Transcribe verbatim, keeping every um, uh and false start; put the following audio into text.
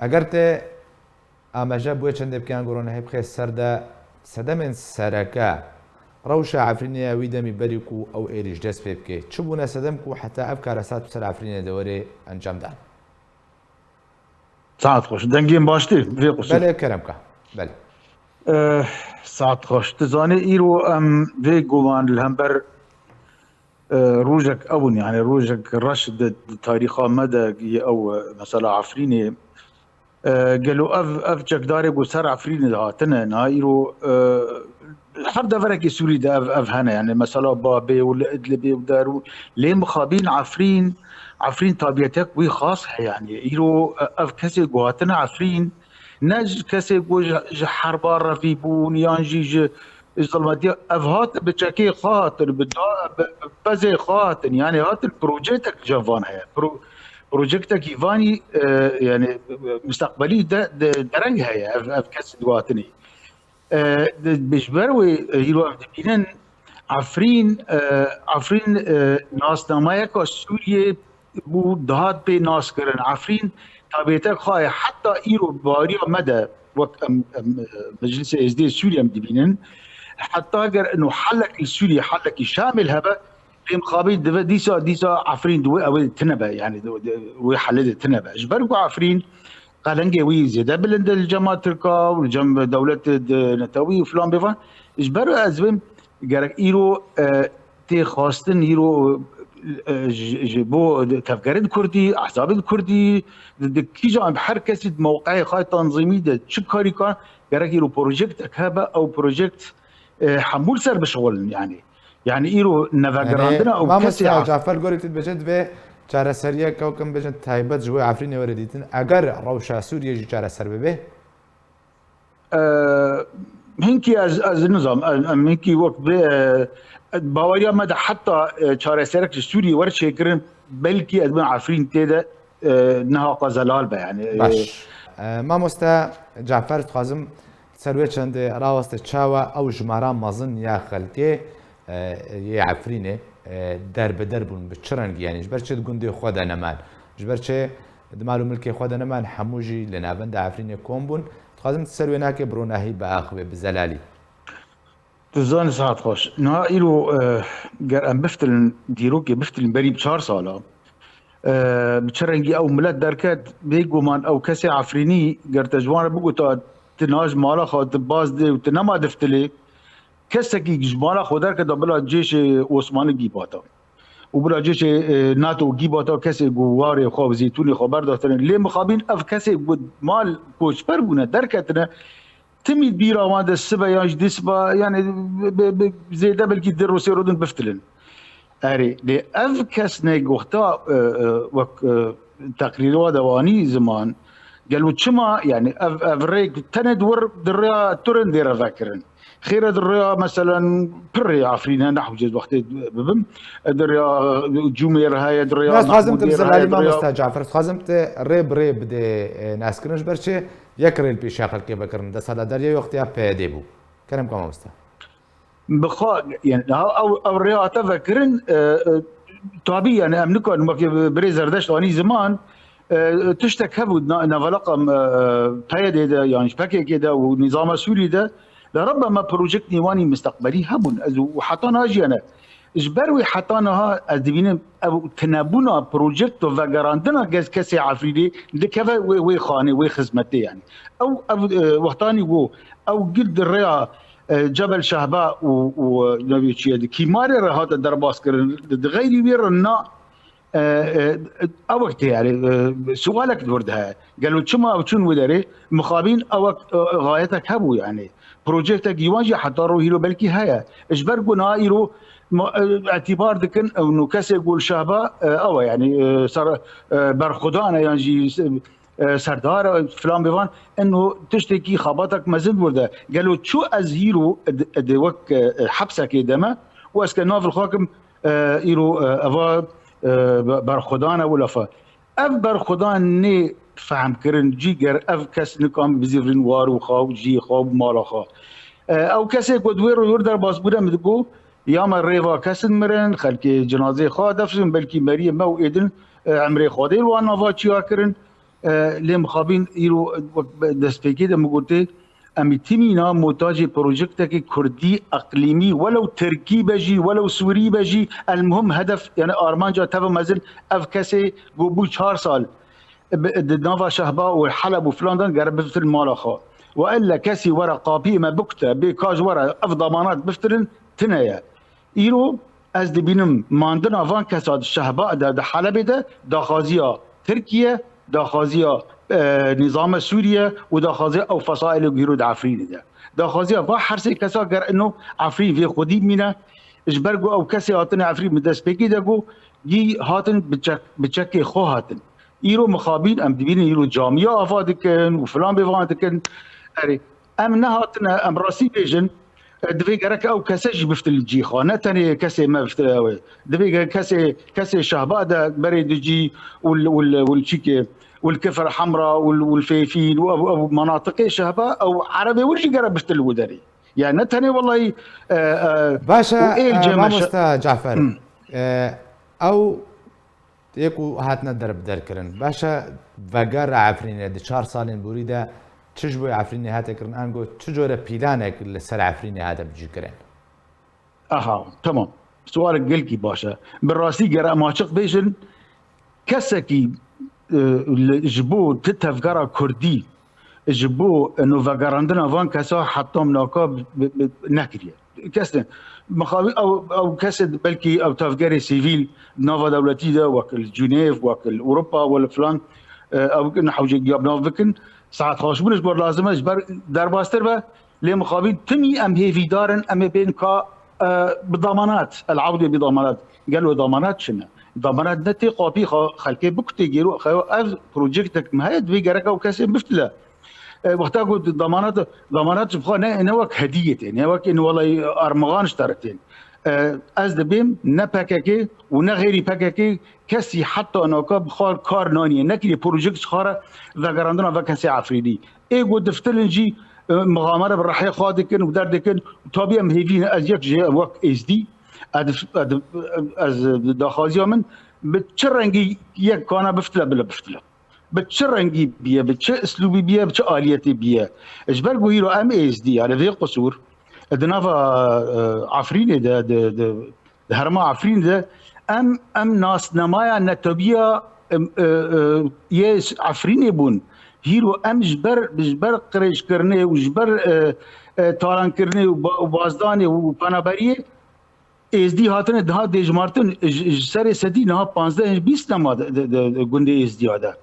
Eger te amaje bi wê çendê bike, ango ronahî bixê ser de sedemên sereke rewşa Efrînê ya wî demî berî ku ew êrîş dest pê bike. Çi bûne sedem ku heta ev karesat bi ser Efrînê de were encamdan? Saet xweş. Dengên baş tê vê qusûr. Belê, kerem ka. Belê. Eh, saet xweş. Tu zanî îro em vê guman li hember, eh, rojek ew in, yani rojek reş di, di tarîxa me de yê ew, eh, mesela Efrînê. Eh, gelo ev, ev çekdarê ku ser Efrînê de hatine, na îro, eh, her deverekê Sûrî de ev, ev hene, yani mesela Babê û li Idlibê û der û lê mixabîn Efrîn, Efrîn tabiyetek wî xas heye, yani îro, eh, ev kesê ku hatine Efrîn, ne ji kesê ku ji, ji herba revî bûn yan jî ji zilmetiya, ev hat bi çekê xwe hatin, bi da-, bi, bi pezê xwe hatin, yani hatin projektek cevan heye. Pro-, projektekî vanî, e, yani, e, mustaqbelî de, de, dereng heye ev, ev kes di hatinê. E, de, ji ber wê, e, îro ev dibînin, Efrîn, e, Efrîn, e, nasnamayeka Sûriyê bû, dihat pê naskirin. Efrîn tabêtek xwe ye. Heta îro baweriya me de, wek em, em, e, Meclisê Êzdî Sûriyê em dibînin. Heta ger ino helek li Sûriyê, helekî Şamê hebe, lê mixabî dibe dîsa, dîsa Efrîn di wê, ew ê tine be, yani di, di wê helê de tine be. Ji ber ku Efrîn qelengê wî zêde bilind e li cema Tirka û li cem dewletê di netewî û filan bêvan. Ji ber ez bim gerek îro, e, tê xwestin, îro, e, ji, ji bo tevgerên Kurdî, ehzabên Kurdî, di, di kîjan her kesî di mewqeyê xwe tanzîmî de çi karî ka, gerek îro projektek hebe, ew projekt, e, hemû li ser bişixulin, yani. Yani îro Yani, nevegerandina ew kesê mamoste Af- Cafer, gorî tu dibêje divê çareseriyek, ew kim bêjin taybet ji bo Efrînê were dîtin. Eger rewşa Sûriyê jî çareser bibe? E, hinkî ez, ez nizam, em, em hinkî wek vê, e, baweriya me de heta, e, çareserek ji Sûriyê were çêkirin, belkî ez bin Efrîn tê de, e, niha xwe zelal be, yani, e. Baş. E, mamoste Cafer, dixwazim ser wê çendê raweste çawa ew jimara mezin ya xelkê, e, yê Efrînê, e, der bi der bûn, bi çi rengî, yani ji ber çi di gundê xwe de neman, ji ber çi di mal û milkê xwe de neman, hemû jî li navenda Efrînê kom bûn. Dixwazim tu ser wê nakê bi ronahî biaxivê, bi zelalî. Tu zanî saet xweş. Niha îro, e, ger em biftilin, dîrokê biftilin berî bi çar sala, e, bi çi rengî ew milet derket, bêguman ew kesê Efrînî, ger te ji wan re bigota, tu niha ji mala xwe, tu baz dê û tu nema diftilê, kesekî ji mala xwe derketa bila cêşê Osmanî gîbata. Û bila cêşê, e, NATO gîbata kesê ku warê xwe û zeytûnê xwe berdatine. Lê mixabîn ev kesê ku mal koçber bûne, derketine, timî bîra wan de sibe yan jî dî siba, yani bi, bi, bi zêde belkî di rosê rodin biftilin. Erê, lê ev kes ne gohta, e, e, wek, e, teqrîrê wa de wanî ziman, gelo çima, yani ev, ev rêk tenê di wir di rêya Turindê re vekirin. Xêre di rêya, meselen, pirê Efrîn hene, hewce wextê bibim, di rêya Cûmê re heye, di rêya Mehmûdê re heye, di rêya. Ez dixwazim tu bi zelalî, mamoste Cafer, dixwazim tu rê bi rê bidê, e, naskirin, ji ber çi yek rê li pêşiya xelkê vekirin. Deh sala deriyê wextiya P Y D bû. Kerem ka mamoste. Bi xwe, yani, ha, ew, ew rê hate vekirin, e, e, tabî, yani, em nikarin wekî birê Zerdeşt anî ziman, e, tiştek hebû na-, navalaqa, e, P Y D de, yani, P K K de û nîzama Sûrî de, li Rebbe me projektên wan î misteqbelî hebûn. Ez û heta niha jî hene. Ji ber wê heta niha ez dibînim ew tinebûna projekto vegerandina gez-, kesê Efrînê dikeve wê, wê xanê, wê xizmetê, yani. Ew, ew, e, wextanî ku ew gil di rêya e, Cebel Şehba û, û, e, nevê çi ye, di Kîmarê re hate derbas kirin. Di, di xeyrî wê re na, e, e, ewek tê, yani, e, sualek di wir de heye. Gelo çima ew çûn wê derê? Mixabîn ewek, e, xayetek hebû, yani. Projektek wan jî heta ro hîro belkî heye. Ji ber ku niha îro ma-, e, îtîbar dikin, ew nû kesê ku li Şehba, e, ew e, yani, e, ser, e, berxwedan e, yan jî, e, serdar, e, filan bêvan, eno tiştekî xebatek mezin wir de. Gelo çû ez hîro di, di wek, e, hepsekê de me û ez ke nav li xwe kim, e, îro, e, eva, e, be-, berxwedan e û lafa. Ev berxwedan nê fehmkirin cî ger ev kes nikan bizîvirîn war û xwe û ciyê xwe û mala xwe. E, ew kesê ku di wê rû wir derbas bûne min digo, ya me rêva kesin mirin, xelkê cinazeyê xwe defşin, belkî meriyê me û êdin, e, emrê Xwedê li wan nava çiya kirin. E, lê mixabin îro wek destpêkê de min gotê, em ê timîna muhtacê projektekê kurdî, eqlîmî, welew tirkî be jî, welew sûrî be jî, el muhim hedef, yani armanca tev mezin ev kesê ku bû çar sal bi, di nava Şehba û Heleb û filan de gere biftin mala xwe. Û elle kesî were qapiyê me bikute, bê ka ji were ev damanat biftirin, tine ye. Îro ez dibînim mandina van kesa di Şehba de, di Helebê de daxwaziya Tirkiye, daxwaziya, e, nîzama Sûriye û daxwaziya ew fesaîlê ku îro di Efrînê de. Daxwaziya van her sê kesa ger ino Efrîn vê xwedî bimîne, ji ber ku ew kesê hatine Efrîn bi destpêkê de ku gî hatin bi çek-, bi çekê xwe hatin. Îro mixabin em dibînin îro camiya ava dikin û filan bêvan dikin. Erê, em nehatine, em rastî bêjin, e, divê gerek ew kese jî biftin li cî xwe. Ne tenê kesê me biftin ew ê. Divê ge-, kesê, kesê Şehba de berê di cî û li, û li, û li çîkê, û li Kifir Hemra, û li, û li Fêfîn, û ew, ew menatiqê Şehba, ew Erebê wir jî gere biftin li wî derê. Yani ne tenê wellahî, e, e, Baş e, û ê e, cem e şe- Mamoste Cafer. Hmm. E, ew yê ku hatine derbederkirin. Baş e, vegera Efrînê di çar salên borî de çi ji bo Efrînê hate kirin, ango çi cure pîlanek li ser Efrînê hate bicîkirin? Aha, tamam. Sualek gelkî baş e. Bi rastî ger em açiq bêjin, kesekî, e, li, ji bo ti tevgera kurdî, ji bo, e, no vegerandina van kesa heta naka bi, bi, bi, nekiriye. Kes ne. Mixabin ew, ew kesê belkî ew tevgerê sivîl nava dewletî de, wek li Cunêv, wek li Ewropa, wek li filan, e, ew bikin hewcê giya bi nav bikin. Saet xweş bûn ji bo lazim e, ji ber derbastir be, lê mixabin timî em hêvîdar in, em ê bên ka, e, bi damanat, el awdê bi damanat. Gelo damanat çi ne? Damanat ne tê qapî xwe xelkê bikutê gêro xeyo ev projektek me heye, divê gerek ew kesê biftile. E, wexta ku damanat, damanat ji xwe ne, ne wek hediyê tê, ne wek in welay armixan ji te re tên. E, ez dibêm ne P K K û ne xêrî P K K kesî heta naka bi xwe kar naniye, nekiriye projek ji xwe re vegerandina ve kesê Efrînî. Ê ku diftilin jî, e, mixamere bi rehê xwe dikin û derdikin. Tabî em hêvî ne, ez yek jê wek êzdî, ez, ez, ez daxwaziya min bi çi rengî yek kana biftile, bile biftile. Bi çi rengî biye, bi çi islûbî biye, bi çi aliyetê biye. Ji ber ku îro em êzdî, yani vê qisûr, di nava, e, Efrînê de, di, di, di herêma Efrînê de, em, em nasnamaya netewîya, em, e, e, yê Efrînê bûn. Hîro em ji ber, ji ber qirêjkirinê û ji ber, e, e, talankirinê û ba-, û bazdanê û penaberiyê, Êzdî hatine daha dêjmartin, ji, ji serê sedî niha panzdeh bîst nema di, di, di, di gundê Êzdiya de.